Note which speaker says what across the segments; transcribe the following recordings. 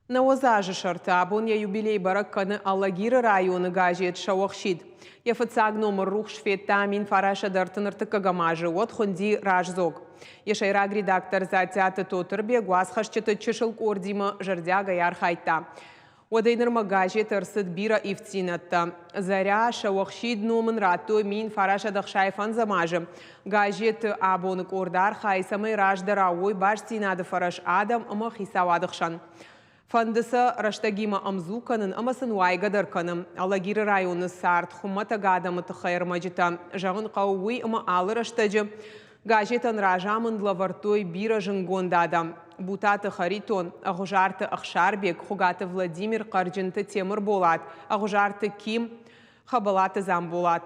Speaker 1: 90 азы сӕрты абон йӕ юбилей бӕрӕг кӕны Алагиры районы газет «Сӕуӕхсид». Йӕ фыццаг номыр рухс федта 1933 азы, уӕд хуынди «Раздзог». Йӕ сӕйраг редактор Дзаттиаты Тотырбег уацхӕсджыты чысыл къордимӕ зӕрдиагӕй архайдта. Уӕдӕй нырмӕ газеты ӕрцыд бирӕ ивддзинӕдтӕ. Заря, Сӕуӕхсид ном ын радтой 1965 азы. Газеты абоны къорд архайы, цӕмӕй раздӕрау уой бастдзинады фӕрӕз адӕм ӕмӕ хицауады хсӕн. Фӕнды сӕ рӕстӕгимӕ ӕмдзу кӕнын ӕмӕ сын уайгӕ дӕр кӕны. Алагиры районы цард хуымӕтӕг адӕмы тыххӕй ӕрмӕджытӕ. Зӕгъын хъӕуы уый, ӕмӕ алы рӕстӕджы газетӕн разамынд лӕвӕрдтой бирӕ зынгонд адӕм. Бутаты Харитон, Ӕгъуызарты Ӕхсарбег, Хуыгаты Владимир, Хъӕрджынты Темырболат, Ӕгъуызарты Ким, Хӕбӕлаты Дзамболат.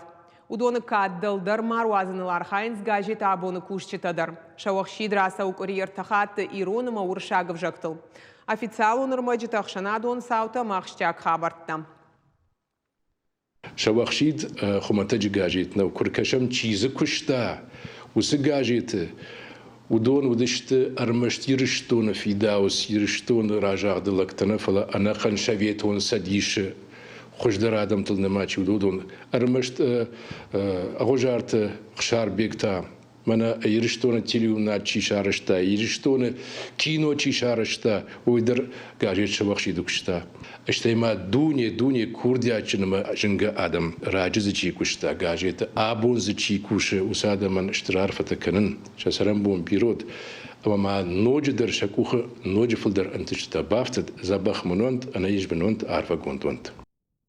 Speaker 1: Уыдоны кад дӕлдӕр ма руадзыныл архайынц газеты абоны кусджытӕ дӕр. Сӕуӕхсид рацӕуы къуыри ӕртӕ хатты ирон ӕмӕ уырыссаг ӕвзӕгтыл. Официалон ӕрмӕджытӕ, ӕхсӕнадон цаутӕ ӕмӕ ахсджиаг хабӕрттӕ.
Speaker 2: Сӕуӕхсид хуымӕтӕджы газет нӕу. Куы ркӕсӕм, чи дзы куыста, уыцы газеты, уыдон уыдысты ӕрмӕст Ирыстоны фидауц, Ирыстоны разагъды лӕгтӕ нӕ, фӕлӕ ӕнӕхъӕн Советон Цӕдисы хуыздӕр адӕмтыл нымад чи уыд, уыдон. Ӕрмӕст Ӕгъуызарты Ӕхсарбег та мӕнӕ Ирыстоны телеуынынад чи сарӕзта, Ирыстоны кино чи сарӕзта, уый дӕр газет Сӕуӕхсиды куыста. Стӕй ма дуне, дуне курдиатджын ӕмӕ зынгӕ адӕм, раджы дзы чи куыста газеты, абон дзы чи кусы, уыцы адӕмӕн стыр арфӕтӕ кӕнын, сӕ цӕрӕнбон бирӕ уӕд, ӕмӕ ма ноджыдӕр сӕ къухы ноджы фылдӕр ӕнтыстытӕ бафтыд, дзӕбӕх мын уӕнт, ӕнӕниз мын уӕнт, арфӕгонд уӕнт.